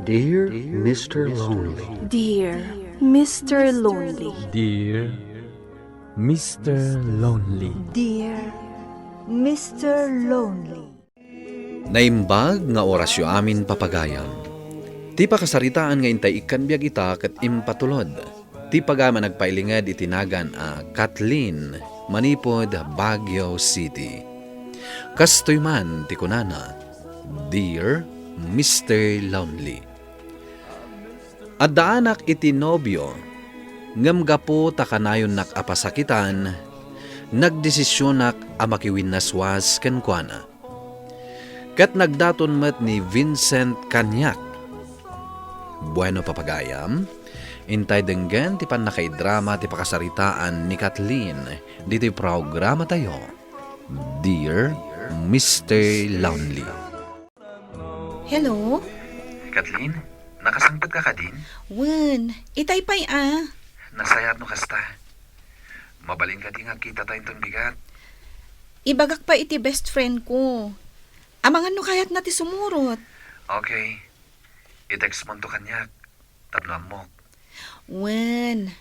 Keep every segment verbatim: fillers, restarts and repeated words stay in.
Dear Mister Lonely. Dear Mister Lonely. Dear Mister Lonely. Dear Mister Lonely. Naimbag nga orasyo amin, papagayam. Ti pakasaritaan nga intay ikkan biag ita ket impatulod ti pagayam a nagpailinged iti nagan a Kathleen manipud Baguio City. Kastoy man ti kunana, "Dear Mister Lonely." Addaanak iti nobio, ngem gapu ta kanayonnak a pasakitan, nagdesisionak a makiwinnaswas kenkuana. Ket nagdaton met ni Vincent kaniak. Bueno, papagayam, intay denggen ti pannakaidrama ti pakasaritaan ni Kathleen ditoy programatayo, Dear Mister Lonely. Hello? Kathleen, nakasangpet ka kadin? Wen, itay pay a. Nasayaat no kasta. Mabalin kadi nga agkitata inton bigat? Ibagak pay iti best friend ko. Amangan no kayatna ti sumurot. Okay. I-text monto kaniak tapno ammok. Wen.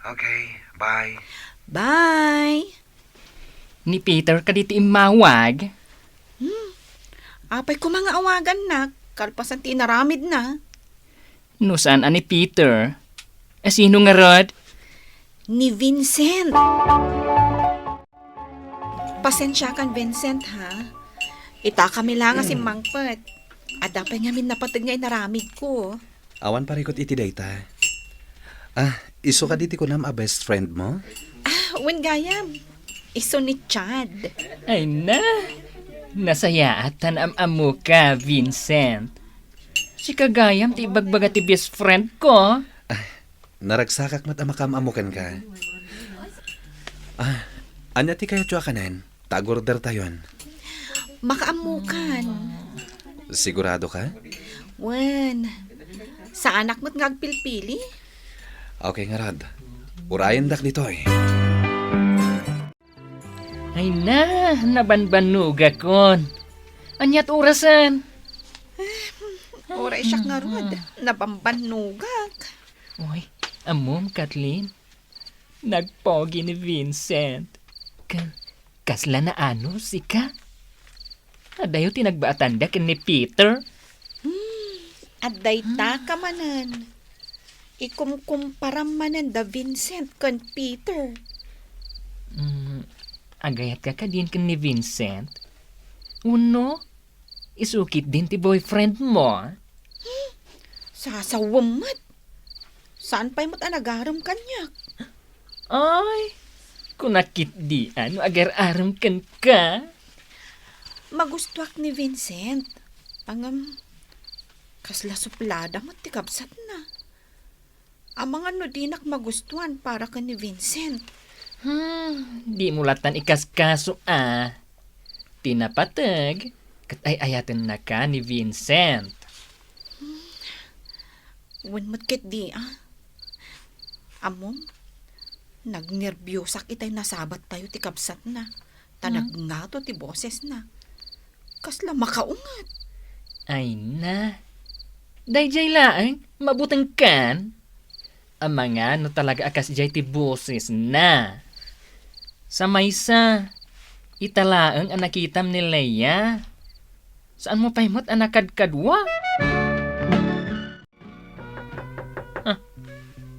Okay, bye. Bye. Ni Peter kadi ti immawag? Hmm. Apay koma nga awagannak, kalpasan ti inaramidna. No saan a ni Peter, a sino ngarud? Ni Vincent. Pasensiakan, Vincent, ha? Ita kami la nga simmangpet. Adda pay ngamin napateg nga inaramidko. Awan parikut iti dayta. Ah, isu kadi ti kunam a best friend mo? Ah, wen gayam. Isu ni Chad. Ay na, nasayaat ta naam-ammoka, Vincent. Sika gayam ti ibagbaga ti best friend ko. Ah, naragsakak met a makaam-ammo kenka. Ah, ania ti kayatyo a kanen? Ta ag-ordertayon. Makaammokan. Sigurado ka? Wen, saanak met nga agpilpili. Okay ngarud. Urayendak ditoy. Ay na, nabanbannogakon. Aniat orasen? Oray siak ngarud, nabambannogak. Uy, ammom, Kathleen? Nagpogi ni Vincent. Ka-, kasla naano sika? Adayo ti nagbaatanda ken ni Peter? Hmm, adda ita ka manen. Ikumkumparam manen da Vincent ken Peter. Mm, agayatka kadin ken ni Vincent? Wenno, isu ketdin ti boyfriend mo? Sasawem met. Saan pay met a nagarem kaniak? Ay, kunak ketdi a no agar-arem kenka. Magustuak ni Vincent. Ngem, kasla suplada met ti kabsatna. Amangan no dinak magustuan para ken ni Vincent. Hmm, dimo lattan ikaskaso a. Ti napateg, ket ay-ayatennaka ni Vincent. Wen met ketdi a. Ammom, nagnerbiosak itay nasabattayo ti kabsatna, ta nagngato ti bosesna. Kasla makaunget. Ay na. Daydiay laeng, mabutengkan. Amangan no talaga a kasdiay ti bosesna. Sa maysa, ita laeng a nakitam ni Lea. Saanmo pay met a nakadkadua? Ah,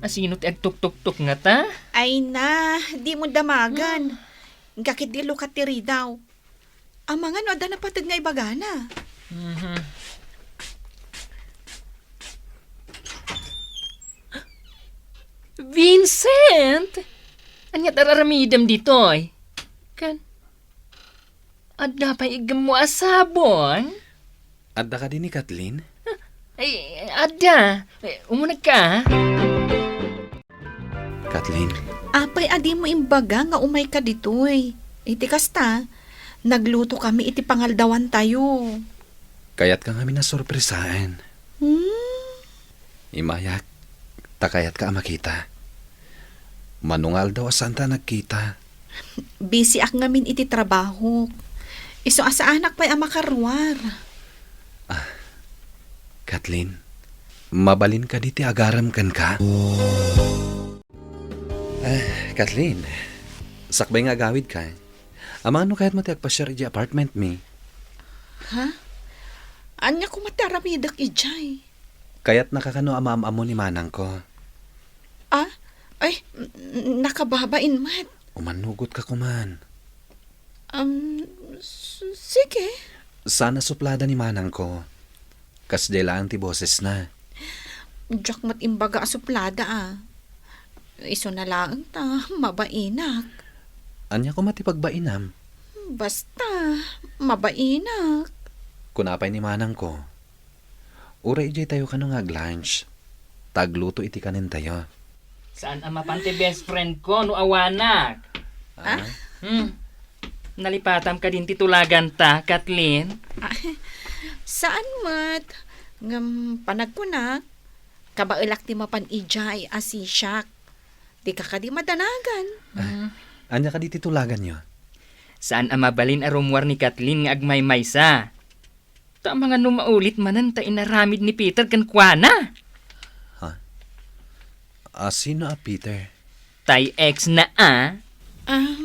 asino ti agtuktuktok ngata? Ay na, dimo damagan. Inka ketdi lukat ti ridaw. Amangan no adda napateg nga ibagana. Mhm. Vincent! Ania ti ar-aramidem ditoy? Ken, adda pay iggemmo a sabong? Adda kadi ni Kathleen? Ay, adda. Eh, umunegka, ah. Kathleen. Apay a dimo imbaga nga umayka ditoy? Iti kasta, nagluto kami iti pangaldawantayo. Kayatka ngamin a sorpresaen. Hmm? Imayak, ta kayatka a makita. Mano nga aldaw a saanta a nagkita. Busyak ngamin iti trabahok. Isu a saanak pay a makaruar. Ah, Kathleen, Mabalin kadi ti agarem kenka? Ah, Kathleen, sakbay nga agawidka, amangan no kayatmo ti agpasiar idiay apartment mi? Ha? Ania koma ti aramidek idiay? Kayatnaka kano a maam-ammo ni manangko? Ah? Ay, n-, nakababain met. Umannugotka koman. Um, s-, sige. Saan a suplada ni manangko. Kasdiay laeng ti bosesna. Diak met imbaga a suplada, a. Isuna laeng ta mabainak. Ania koma ti pagbainam? Basta, mabainak. Kuna pay ni manangko, uray idiay tayo kano nga ag-lunch, ta agluto iti kanentayo. Saan a mapan ti best friend ko no awanak? Ah? Hmm. Nalipatam kadin ti tulaganta, Kathleen? Ah, saan met? Ngem panagkunak, kabaelak ti mapan idiay a sisiak. Dika kadi madanagan. Ah, ania kadi ti tulaganyo? Saan a mabalin a rummuar ni Kathleen nga agmaymaysa. Ta amangan no maulit manen ta inaramid ni Peter kenkuana. Ha? A, sino a Peter? Tay ex na a. Ah,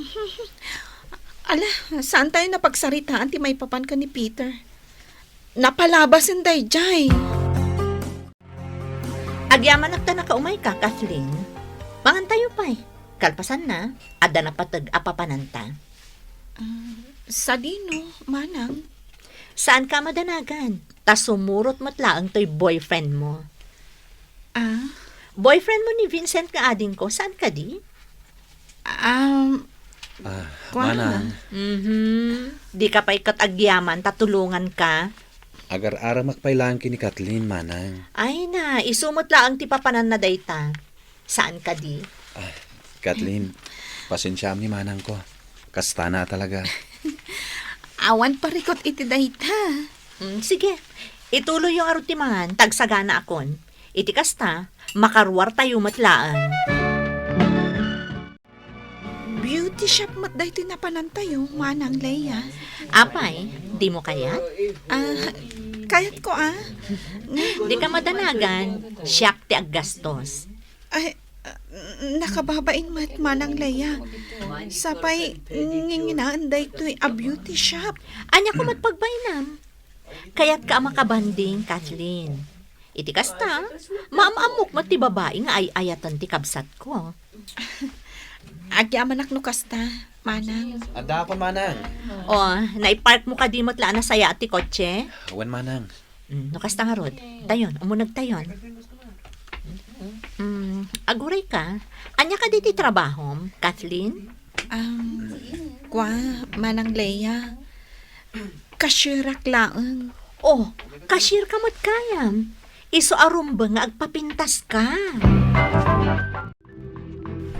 ala, saan tayo napagsaritaan ti maipapan ken ni Peter? Napalabasen daydiay. Agyamanak ta nakaumayka, Kathleen. Mangantayo pay. Kalpasanna, adda napateg a papananta. Ah, sadino, manang? Saanka a madanagan, ta sumurot met laeng toy boyfriend mo. Ah? Boyfriend mo ni Vincent nga adingko, saan kadi? Um, Ah, kuan, manang. Mhm. Dika pay ket agyaman ta tulonganka. Agar-aramak pay laeng ken ni Kathleen, manang. Ay na, isu met laeng ti papananna dayta. Saan kadi? Ah, Kathleen, pasensiaam ni manangko. Kastana a talaga. Awan parikut iti dayta. Mm, sige. Ituloyyo ngarud ti mangan, ta agsaganaakon. Iti kasta, makaruartayo met laeng. Beauty shop met daytoy napanantayo, Manang Leia. Apay, dimo kayat? Ah, kayatko, a. Dika madanagan, siak ti aggastos. Ay, ah, nakababain met, Manang Leia. Sapay, nginginaen daytoy a beauty shop. Ania koma ti pagbainam? Kayatka a makabanding, Kathleen. Iti kasta, maam-ammok met ti babai nga ay-ayaten ti kabsatko. Agyamanak no kasta, manang. Addaakon, manang. O, naipark mo kadi met la a nasayaat ti kotse? Wen, manang. Mm, no kasta ngarud, tayon, umuneg tayon. Mm, aguray ka, ania kadi ti trabahom, Kathleen? Um, kua, Manang Leia, cashier-ak laeng. Oh, cashier ka met gayam. Isu a rumbeng nga agpapintas ka.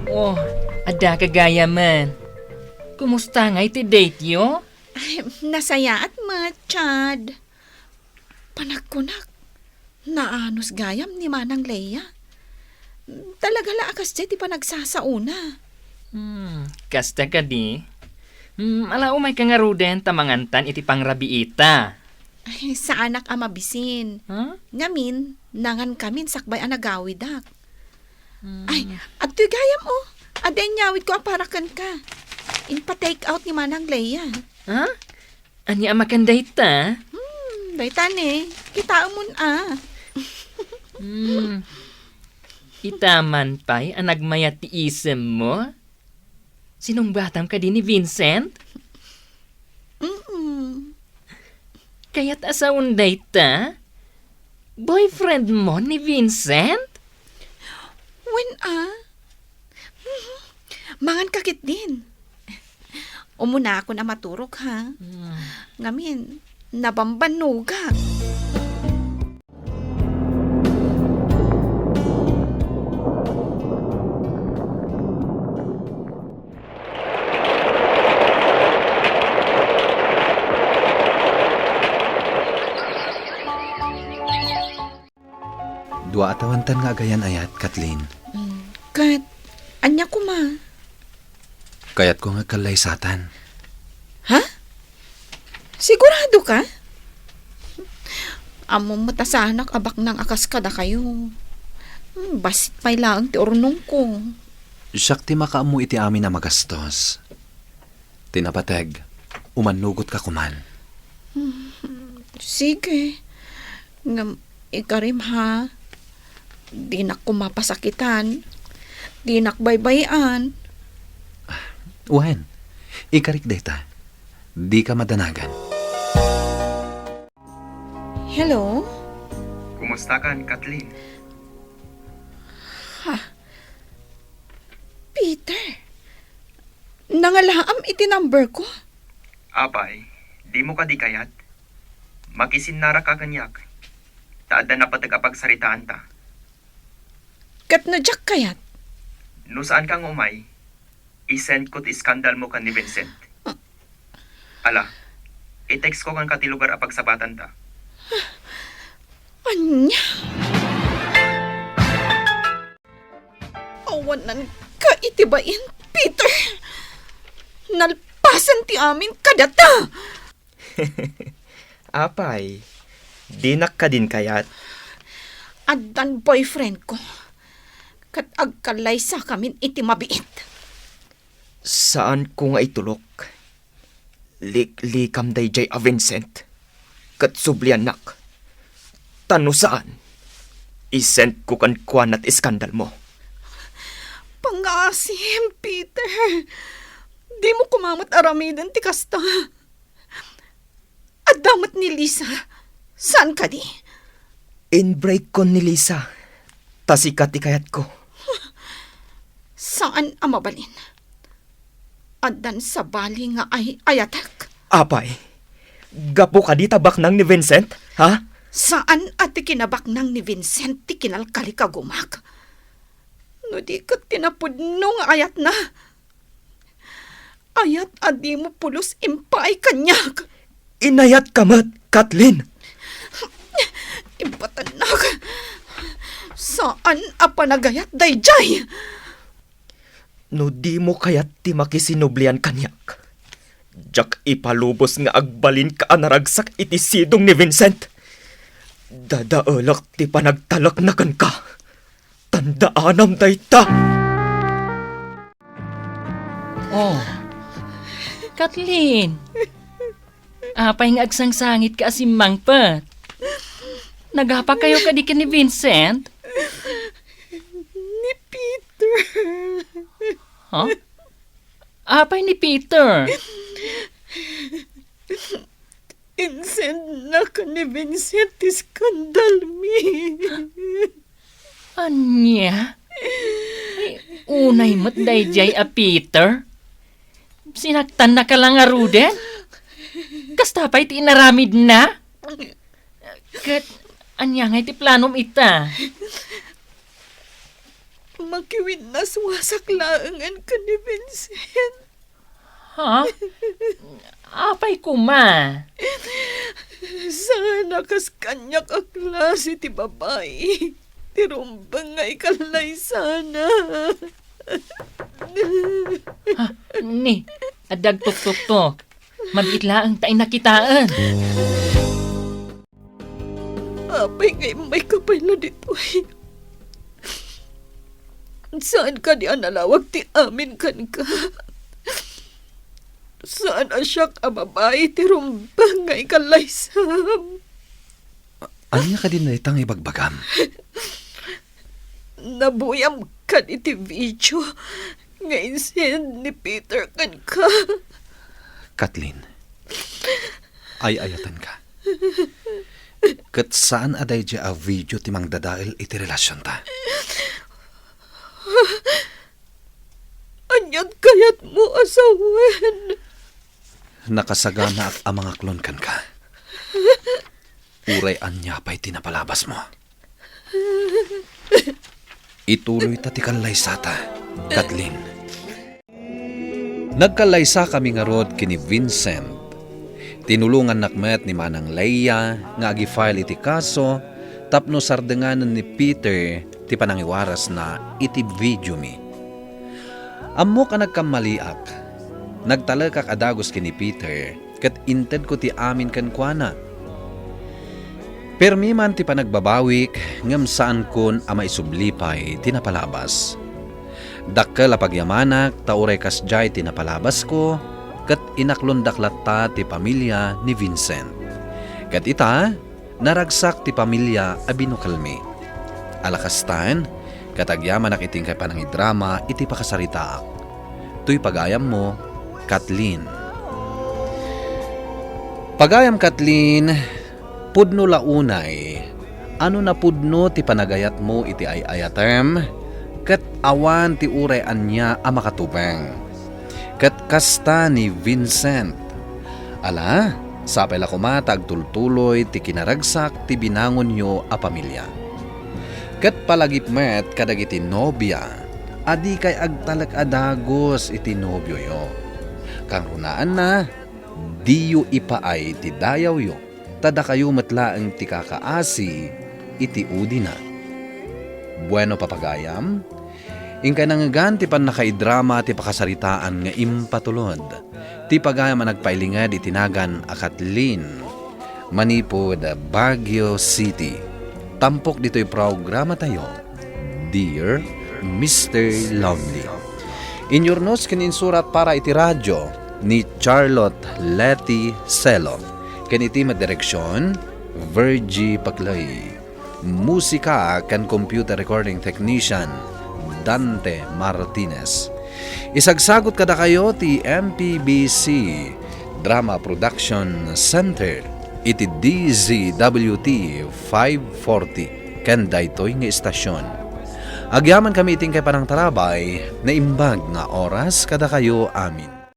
Oh, adda ka gayamen. Kumusta ngay ti date-yo? Ay, nasayaat met, Chad. Panagkunak, naanus gayam ni Manang Leia. Talaga la a kasdiay ti panagsasaona. Hmm, kasta kadi? Hmm, ala umayka ngaruden ta mangantan iti pangrabiita. Ay, saanak a mabisin. Ha? Ngamin, nangankamin sakbay a nagawidak. Hmm. Ay, adtoy gayam, oh. Adda inyawidko a para kenka. Impa-take out ni Manang Leia. Ha? Ania a makan dayta? Hmm, dayta ne. Kitaemon a. Hmm. Ita man pay a nagmayat ti isemmo? Sinungbatam kadi ni Vincent? Mm-mm. Kayat a saon dayta? Boyfriend mo ni Vincent? Wen a. Mangan ka ketdin. Umunaakon a maturog, ha? Mm. Ngamin, nabambannogak. Dua a tawentan nga agayan-ayat, Kathleen. Mm. Ket, ania koma? Kayatko nga agkallaysatan. Ha? Sigurado ka? Ammom met a saanak a baknang a kas kadakayo. Hmm, bassit pay laeng ti urnongko. Siak ti makaammo iti amin a magastos. Ti napateg, umannugotka koman. Hmm, sige. Ngem ikarim, ha? Dinak koma pasakitan. Dinak baybay-an. Wen, ikarik dayta. Dika madanagan. Hello? Kumusta kan, Kathleen? Ha? Peter? Nangalaam iti number ko? Apay, dimo kadi kayat? Makisinnarak ka kaniak. Ta adda napateg a pagsaritaanta. Ket no diak kayat? No saanka nga umay, i-send ko ti iskandalmo ken ni Vincent. Ah. Ala, i-text ko kenka ti lugar a pagsabatanta. Ania? Awananka iti bain, Peter! Nalpasen ti amin kadata! Apay, dinak kadin kayat? Addan boyfriend ko. Ket agkallaysakamin iti mabiit. Saanko nga itulok. Liklikam daydiay a Vincent. Ket subliannak. Ta no saan, i-send ko kenkuana ti iskandalmo. Pangngaasim, Peter. Dimo koma met aramiden ti kasta. Adda met ni Lisa. Saan kadi? Inbreak-kon ni Lisa. Ta sika ti kayatko. Saan a mabalin. Addan sabali nga ay-ayatek. Apay, gapu kadi ta baknang ni Vincent, ha? Saan a ti kinabaknang ni Vincent ti kinalkalikagumak. No di ket ti napudno nga ayatna. Ayat a dimo pulos impaay kaniak. Inayatka met, Kathleen. Ibatannak. Saan a panagayat daydiay. No dimo kayat ti makisinublian kaniak, diak ipalubos nga agbalinka a naragsak iti sidong ni Vincent. Dadaelek ti panagtalekna kenka. Tandaanam dayta. Oh, Kathleen. Apay nga agsangsangitka a simmangpet? Nagapakayo kadi ken ni Vincent? Ni Peter. Huh? Apay ni Peter? Insendna ken ni Vincent ti skandalmi. Ania? Ay, unay met daydiay a Peter? Sinaktannaka la ngaruden? Kasta pay ti inaramidna? Ket ania ngay ti planom ita? Makiwinnaswasak laengen ken ni Vincent. Ha? Apay koma? Saan a kas kaniak a klase ti babai ti rumbeng nga ikallaysana. Ha? Ni, adda agtuktukto. Mabiit laeng ta inna kitaen. Apay nga immayka pay la ditoy? Saan kadi a nalawag ti amin kenka? Saan a siak a babai ti rumbeng nga ikallaysam? Ania kadi dayta nga ibagbagam? Nabuyam kadi ti video nga insend ni Peter kenka. Kathleen, ay-ayatenka. Ket saan a daydiay a video ti mangdadael iti relasionta. Aniat kayatmo a sawen? Nakasaganaak a mangaklon kenka. Uray ania pay ti napalabasmo. Ituloyta ti kallaysata, Kathleen. Nagkallaysakami ngarud ken ni Vincent. Tinulongannak met ni Manang Leia nga agi-file iti kaso tapno sardenganen ni Peter ti panangiwarasna iti videomi. Ammok a nagkammaliak. Nagtalekak a dagus ken ni Peter ket intedko ti amin kenkuana. Permi man ti panagbabawik, ngem saankon a maisubli pay ti napalabas. Dakkel a pagyamanak ta uray kasdiay ti napalabasko, ket inaklondak latta ti pamilia ni Vincent. Ket ita, naragsak ti pamilia a binukelmi. Ala kastan, ket agyamanak iti inkay panangidrama iti pakasaritaak. Toy pagayammo, Kathleen. Pagayam, Kathleen, pudno la unay. Ano napudno ti panagayatmo iti ay-ayatem, ket awan ti uray ania a makatubeng. Ket kasta ni Vincent. Ala, sapay la koma ta agtultuloy ti kinaragsak ti binangonyo a pamilia. Ket palagip met kadagiti nobia a dikay agtalek a dagus iti nobioyo. Kangrunaanna, diyo ipaay ti dayawyo, ta dakayo met laeng ti kakaasi iti udina. Bueno, papagayam, inkay nangngegan ti pannakaidrama ti pakasaritaan nga impatulod. Ti pagayam a nagpailinged iti nagan a Kathleen, manipud Baguio City. Tampok ditoy programatayo, Dear Mister Lonely. Inyurnos ken insurat para iti radio ni Charlotte Leti Celo, ken iti met direksion, Virgie Paclay. Musika ken computer recording technician, Dante Martinez. Isagsagut kadakayo ti M P B C Drama Production Center iti D Z W T five forty ken daytoy nga istasion. Agyamankami iti inkay panangtarabay, naimbag nga oras kadakayo amin.